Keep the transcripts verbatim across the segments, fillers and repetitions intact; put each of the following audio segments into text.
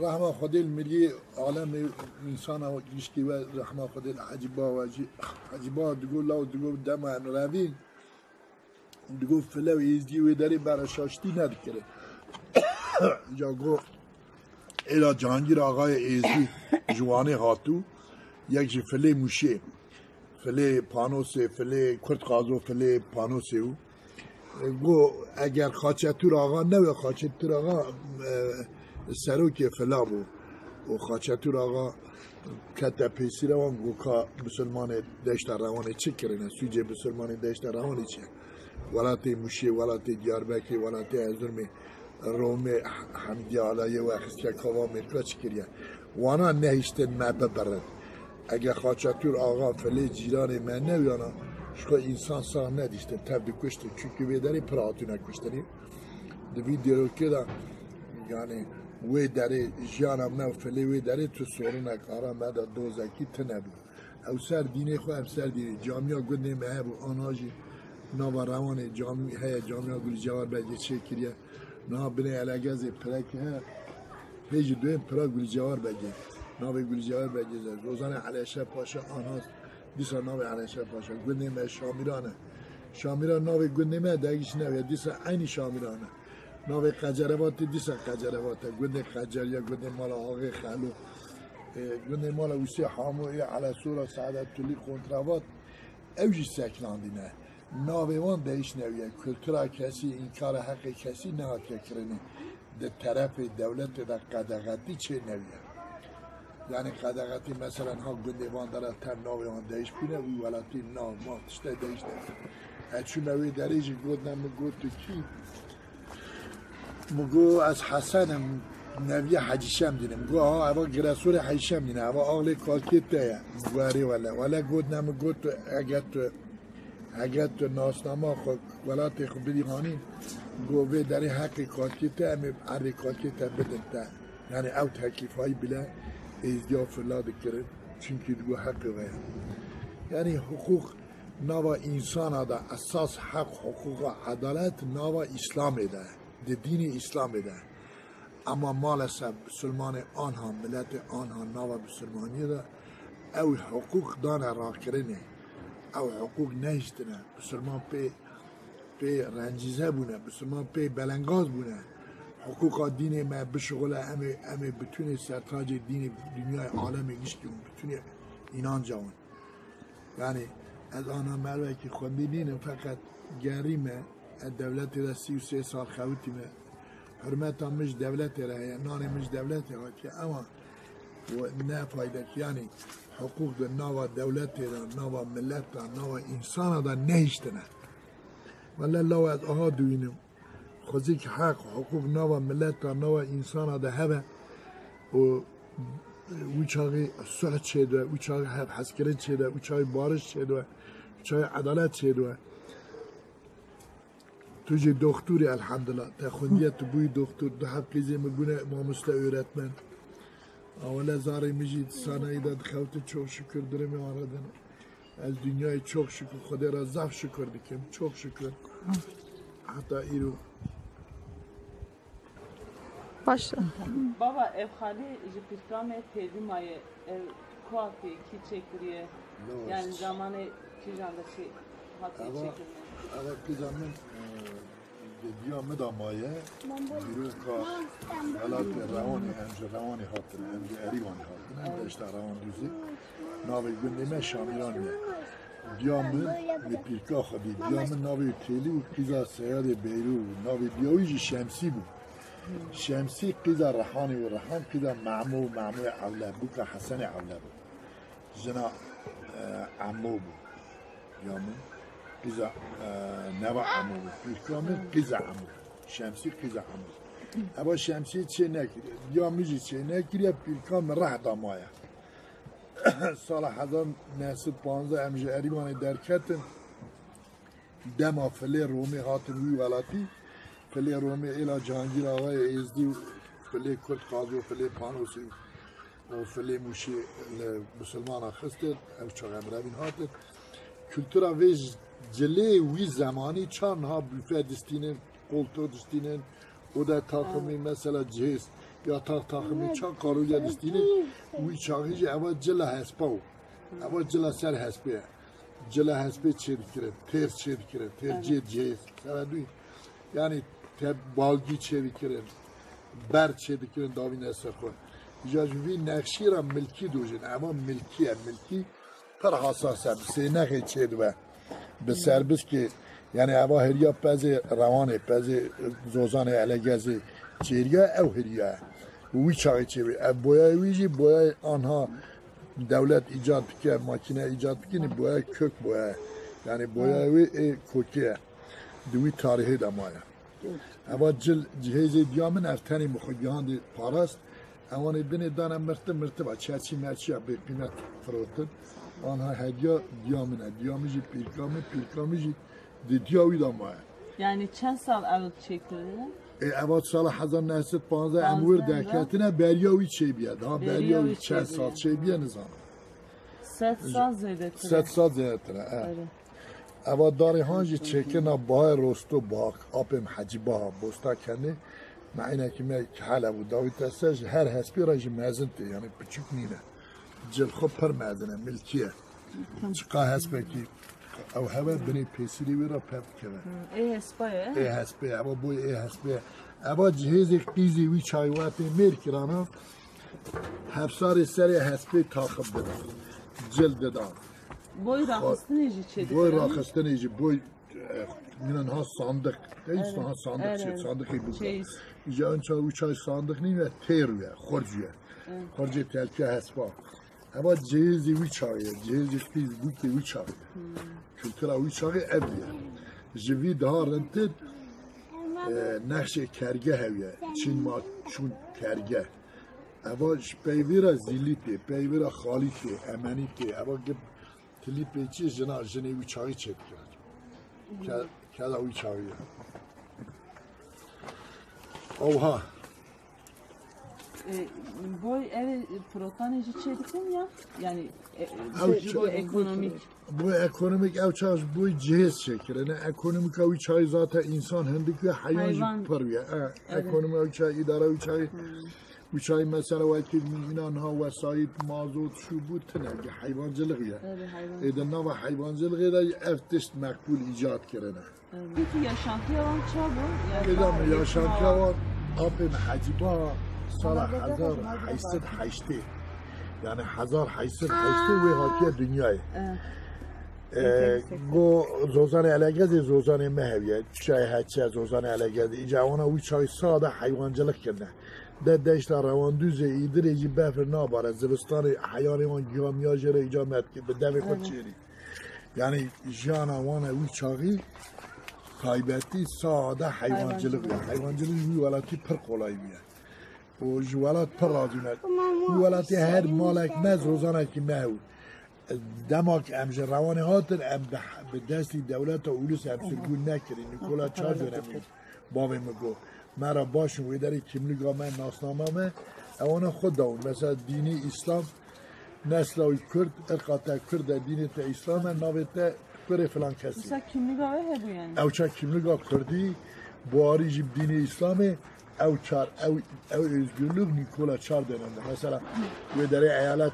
Rehma Xwedê li miriyê alemê, însana giştî we, rehma Xwedê li Hecî Ba we jî. Hecî Ba digo law, digo dema em revîn, digo file û êzdî wê derê bere şaştî nedikirin. Ca go êla Cihangîr Axayê Êzdî ji Wanê hatû, yek ji filê Mûşê, filê Panosê, filê Kurd Qazo, filê Panosê û Go eger Xaçetûr Axa nebe, Xaçetûr Axa, e, serokê fila bû. Û Xaçetûr Axa kete pêsîra wan, go ka Musulmanê Deşta Rewanê çi kirine? Sûcê Musulmanê Deşta Rewanê çi ye? Welatê Mûşê, welatê Diyarbekirê, welatê Erzurumê, Romê, Hemdî Alayê we xistiye kava Mêrka çi kiriye? Wana nehiştin me bibirin. Eger Xaçetûr Axa filê cîranê me newiyana, ji xwe însan sax nedîştin, tev dikuştin. Çunkî vê derê pir hatûne kuştinî. Di vî dîrokê de, yani, wê derê jiyana me û filê wê derê tu sorunek ara me de dozekî tune bû. Ew ser dînê xwe, em ser dînê. Camiya gundê me hebû, ana jî nava Rewanê cami-, heye, camiya Gulî Cewar Begê çêkiriye. Niha binê Elegezê pirek heye. Hê jî duyên pira Gulî Cewar Begê. Navê Gulî Cewar Begê ze. Rozanê Eleşe Paşa, ana dîsa navê Eleşe Paşa. Gundê me Şamîran e. Şamîran navê gundê me de hiç newye. Dîsa eynî Şamîran e. Navê Qecerevatê dîsa Qecerevat e. Gundê Qeceriya, gundê mala Axê Xelo. E, gundê mala Wisê Hamo, ê Elesora, Saadetulî, Kontravat. Ew jî seknandîne. Navê wan değiş newiye. Kultura kesî, înkara heqê kesî nehatiye kirinê. Di terefê dewletê de qedexetî çê newiye. Yani qedexetî mesela ha gundê van de re tev navê wan değiş bûne, wî welatî nav, mav, tiştê değiş newiye. Ez çûme wê derê jî got ne min got tu kî? Min got ez Hesen im, neviya Hecî Şemdîn im. Got ha eva Giresorê Hecî Şemdîn e, eva axlê kalkê te ye. Min got erê wele. Wele got ne min got tu, eger tu Heger tu nasnama xwe, welatê xwe bidî hanî, go vê derê heqê kakê te, em ê erê kakê te bidin te. Yani ew teklîfayî bile êzdiya fila dikirin. Çunkî digo heqê we ye. Yani hiqûq nava însana de esas heq, hiqûqa edalet nava Îslamê de, di dînê Îslamê de. Ama maalesef Musulmanê anha, miletê anha nava Musulmaniyê de ew hiqûq dane rakirinê. Ew hiqûq nehiştine. Musulman pê, pê rencîze bûne, Musulman pê belengaz bûne. Hiqûqa dînê me bişixule, em ê, em ê bitûnê sertacê dînê, dinyayê, alemê giştî hûn, bitûnê înanca hûn. Yani ez ana mervekî xwendî nînim, feqet gerî me, ez dewletê de sî û sê sal xewitî me. Hurmeta min ji dewletê re heye, nanê min ji dewletê hatiye, ema we ne faydek, yani hiqûq di nava dewletê de, nava milet de, nava însana de nehiştine. Wele law ez aha diwînim. Xwezîk heq, hiqûq nava milet de, nava însana de hebe û wî çaxî sulh çêdibe, wî çaxî hevhezkirin çêdibe, wî çaxî bariş çêdibe, wî çaxî edalet çêdibe. Tu jî doxtur î, elhamdulillah. Te xwendiye, tu bûyî doxtur. Du heb qîzê min bûne mamoste, öğretmen. A wele zarê min jî sanayî de dixewtin, çok şükür, durumê wan re din. Ez dinyayê çok şükür, Xwedê re zaf şükür dikim. Çok şükür. Heta îro. Baş. Baba, ev xalî ji pîrka me têdî maye, ev ku hatî, kî çêkiriye? No. Yani zamanê kîjan de çê hatiye çêkirinê? Eva qîza min, e, di diya min de maye, dîroka welatê Rewanê, em ji Rewanê hatine, em ji Erîvanê hatine, em deşta Rewan Dûzê. Navê gundê me Şamîran e. Diya min li pîrka xwe bî. Diya min navê Têlî û qîza Seyadê Beyrû bû. Navê diya wî jî Şemsî bû. Şemsî qîza Rehanê û Rehan qîza Memo û Memoyê Ewle, bûka Hesenê Ewle bû. Jina, e, Emo bû. Diya min qîza, e, neva Emo bû. Pîrka min qîza Emo bû. Şemsî qîza Emo bû. Eva Şemsî çê nekiriye. Diya min jî çê nekiriye, pîrka min reh da maye. Sala hezar neh sed panzdeh em ji Erîvanê derketin. Dema filê Romê hatin wî welatî. Filê Romê êla Cihangîr Axayê Êzdî û filê Kurd Qazî û filê Panosî û filê Mûşê li Musulmana xistin. Ew çax em revîn hatin. Kultura vê cilê wî zemanî çar niha büfe distînin, koltuk distînin, oda takımı, mesela cihêz. Yataq taximê çax karûya distînê, wî çaxî jî eva cila hespa bû. Eva cila ser hespê ye. Cila hespê çêdikirin, têr çêdikirin, têr cêr cihêz, seredûyî. Yanî te balgî çêdikirin, ber çêdikirin, davîne ser xwe. Îja ji vî nexşî re milkî dojin. Eva milkî ye, milkî pir hasas e, bi sênexê çêdibe. Bi serbiskê, yanî eva hiriya pezê rewanê, pezê zozanê elegezê çêriya ew hiriya ye. Wî çaxê çêbî. Ev boyayê wî jî boyayê anha dewlet îcad dike, makîne îcad dike, nî boyayê kök boya ye. Yanî boyayê wê ê kokê ye. Di wî tarîhê de maye. Eva cil cihêzê diya min ev tenê min xwe gihandê parast. Ewanê dinê dane mirti mirti va, çerçî merçî ya bêqîmet firotin. Anha hediya diya min e. Diya min jî pîrka min, pîrka min jî di diya wî de maye. Yani çend sal ew çekildi? E, eva sala hezar neh sed panzdeh em wir derketine, beriya wî çêbiye. Daha beriya wî çend sal çêbiye nizanim. Sed sal zêdetir e. Sed sal zêdetir e, e. Eva darê han jî çêkirina Bahê Rosto Bak, apê min Hecî Baha, Bosta Kenê, me eynekî me ki hele bû, dawî te ser ji her hespê re jî mezin tê, yanî piçûk nîne. Cil xwe pir mezin e, milkî ye. Çiqa hespekî ew heve, binê pêsîrê wê re pevdikeve. Ê hespa ye? Ê hespê ye, eva boy ê hespê ye. Eva cihêzê qîzê wî çayê wetê mêr kirana, hevsarê serê hespê taxib dida. Cil dida. Boy raxistinê jî çêdikir. Boy raxistinê jî, boy, e, minan ha sandiq. Te îsta ha sandiq çê, sandiqê bûka. Îja in çay, wî çay sandiq nîne, têr ye, xurc ye. Xurcê telkiya hespa. Eva cihêzê wî çaxê ye, cihêzê qîz bûkê wî çaxê ye. Kultura wî çaxê ev ye. Ji vî daha rintir, e, nexşê kerge hev ye. Çîn ma çûn kerge. Eva ji peyvê re zîlî tê, peyvê re xalî tê, emenî tê. Eva gib tilî pêçî jina, jinê wî çaxî çêdikir. Ke-, keda wî çaxî ye. Oha. E, boy ev firotanê jî çêdikin ya? Yani, e, ew şey, çi-, ekonomik. Boy ekonomik ew çax boy cihêz çêkirine. Ekonomika wî çaxî zaten însan hindik wî, heywan jî pir wî. E, ekonomi ew çax, îdara wî çaxî. Wî çaxî mesela wekî mîna niha wesayît, mazot, şu bu tine, heywancılık ya. Ê di nava heywancılıkê de ev tişt mekbûl îcad kirine. Peki yaşantiya wan çawa bû? Êda min yaşantiya wan, apê min Hecî Baha sala hezar heyşt sed heştê. Yani hezar heyşt sed heştê wê hatiye dinyayê. E, go zozanê elegezê zozanê me heviye. Çay heçe zozanê elegezê. Îca wana wî çay sade heywancılık kirine. De deşta Rewandûzê îdirê jî befir nabare. Zivistanê heyanê wan giya miya jê re îca me dikir. Bi devê xwe çêrî. Yani jiyana wan e wî çaxî taybetî sade heywancılık bûye. Heywancılık ji wî welatî pir kolay bûye. Û ji welat pir razî ne. Wî welatî her malek me zozanekî me hebû. Dema ki em ji Rewanê hatin, em bi, bi destî dewleta Ulus em sirgûn nekirî. Nîkola çar dönemî bavê min got. Me re baş in wê derê kimlîga me, nasnama me, ewana xwe dawin. Mesela dînî Îslam, nesla wî Kurd, irqa te Kurd e, dînê te Îslam e, navê te kurê filan kesî. Mesela kimlîga wê hebû yani? Ew çax kimlîga Kurdî, buharî jî bi dînê Îslamê, ew çar, ew, ew özgürlük Nîkola çar dönemde. Mesela wê derê eyalet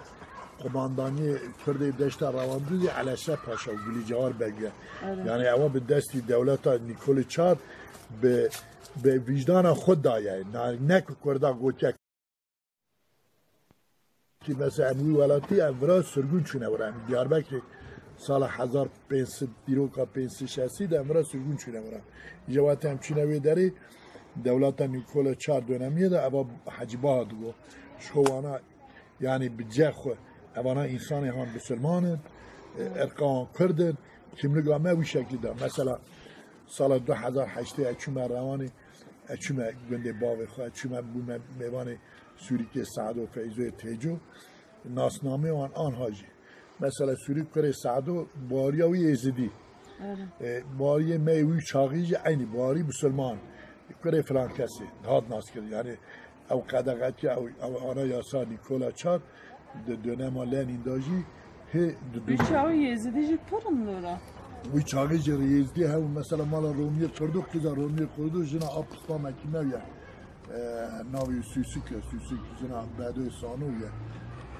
kumandaniyê Kurdê deşta Rewandûzê Eleşe Paşa û Gulî Cewar Beg e. Yani ewa bi destî dewleta Nîkolê çar bi, bi vîjdana xwe daye. Na-, ne ku Kurda gotiye ki mesela em wî welatî em vira sirgûn çûne wira. Em Diyarbekirê sala hezar pênc sed, dîroka pênc sed şeştî de em vira sirgûn çûne wira. Îja wextê em çûne wê derê, dewleta Nîkola çar dönemiyê de eva Hecî Baha digo. Ji xwe wana, yani bi ceh xwe, evana însanê han bisilman in, e, irqa wan Kurd in, kimlîga me wî şeklî de. Mesela sala du hezar heştê ez çûme Rewanê, ez çûme gundê bavê xwe, ez çûme bûme mêvanê Sûrîkê Sado, Feyzoyê Têco, nasnameyê wan anha jî. Mesela Sûrî kurê Sado, bariya wî Êzidî. E, bariyê me yê wî çaxî jî eynî barî Musulman. Kurê filan kesê. Hat naskir. Yani ew qedexetiya, ew, ew ana yasa Nîkola çar di dönema Lenîn de jî hê di Wî çaxî Êzidî jî pir in lora. Wî çaxî jî Êzidî hev mesela mala Romiyê Kurdo, qiza Romiyê Kurdo jina Apuspa Mekî me ya. E, navê Sûsik e, Sûsik jina Bedoyê Sano ye.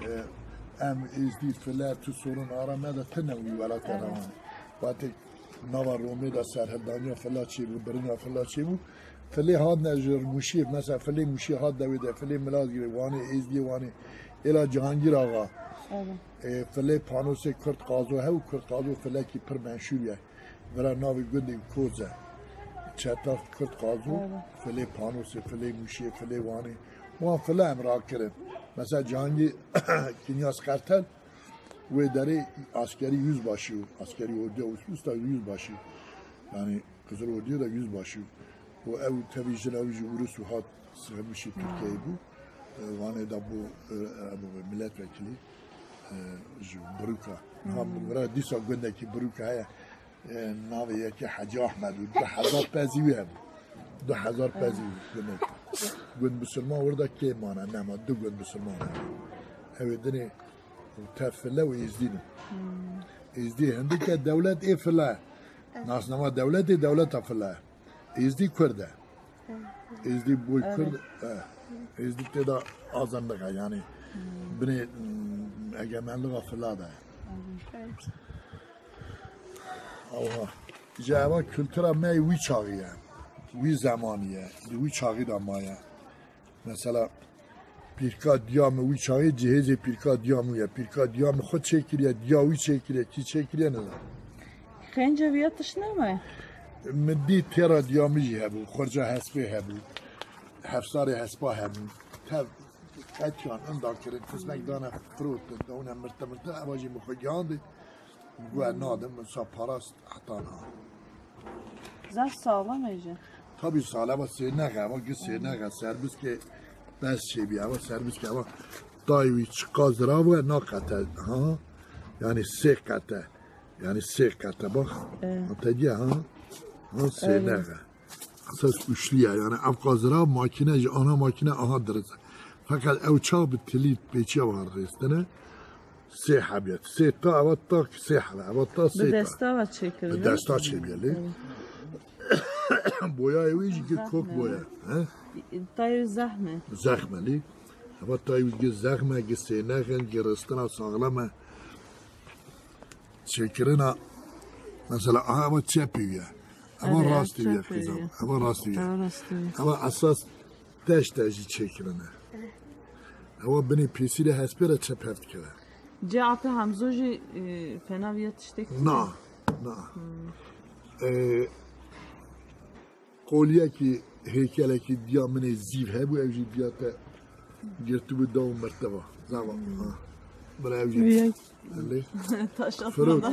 E, em êzdî file tu sorin ara me de tine wî welata Evet. rewan. Wate nava Romê de serhildaniya fila çêbû, birina fila çêbû. Filê hatine ji Mûşiyê, mesela filê Mûşiyê hat dewê de, filê Milazgirê, Wanê, Êzdiyê Wanê, êla Cihangîr Axa. Evet. E, filê Panosê Kurd Qazo hew, Kurd Qazo filekî pir menşûr ye. Vira navê gundê Koz e. Çeta Kurd Qazo, Evet. filê Panosê, filê Mûşiyê, filê Wanê. Wan file em rakirin. Mesela Cihangîr Kinyas Qertel, wê derê askerî yüzbaşı û askerî orduya Uslusta yüzbaşı. Yani Kızıl Orduya da yüzbaşı. O ev tevî jina wî ji Urus û hat sığınmışı Türkiye'ye bu. E, Wanê da bu, e, e, bu milletvekili, e, ji Biruka. Ha, bu vira dîsa gundekî Biruka heye. E, navê yekê Hecî Ahmed û du hezar pezî wî hebû. Du hezar pezî wî gundekî. Gund Bisilman wir de kêm mane, nema du gund Bisilman hebû. Ew ê dinê Te file û êzdî ne. Êzdî hindike dewlet ê file. Nasnama dewletê dewleta file. Êzdî Kurd e. Êzdî boy Kurd e. Êzdî tê de azandiq e, yani binê, mm, egemenliga file de. Awha. Ji eva kultura me wî çaxî ye. Wî zemanî ye. Di wî çaxî de maye. Mesela pîrka diya min wî çaxê cihêzê pîrka diya min ye. Pîrka diya min xwe çêkiriye, diya wî çêkiriye, kî çêkiriye nizanim. Xênce viya tişt nemaye? Min dî têra diya min jî hebû, xurca hespê hebû, hefsarê hespa hebû. Tev qetiyan inda kirin, tisnek dane firotin, dewne mirte mirte, eva jî min xwe gihandê. Guya nadim, min sa parast heta niha. Zaf saxlem e jî. Tabii salema sênex e, ama gi sênex e, serbiskê bes çêbî, ama serbiskê ama dayê wî çiqa zirav e, na qete, ha? Yani sê qete. Yani sê qete, bak. Evet. Te diye, ha? Ha, sênex e. Esas üçlü ya, yani ev qazira makine, ji ana makine aha dirist. Fakat ew çax bi tilî pêçiya van rêstine. Sê hebiyet. Sê ta, eva ta ki sê hebe. Eva ta sê ta. Bi desta ve çekilir. Bi desta çekilir. Boya ewi jî ki kok boya. He? Tayê zehme. Zehmeli. Eva tayê ki zehme, ki sênexin, ki ristına sağlame. Çêkirina, mesela, aha, eva çepî ye. Eva rastî ye, kızım. Eva rastî ye. Eva esas deşte jî çêkirine. Eva binê pêsîrê hespê re çep hev dikeve. Cê Ata Hamzo jî, e, fena viya tiştek. Na, na. E, Qoliyekî, hêkelekî diya min ê zîv hebû, ew jî diya te girtibû da û mirteba. Zava. Ha. Bila ew jî. Viya. Lê. Taşa Firot.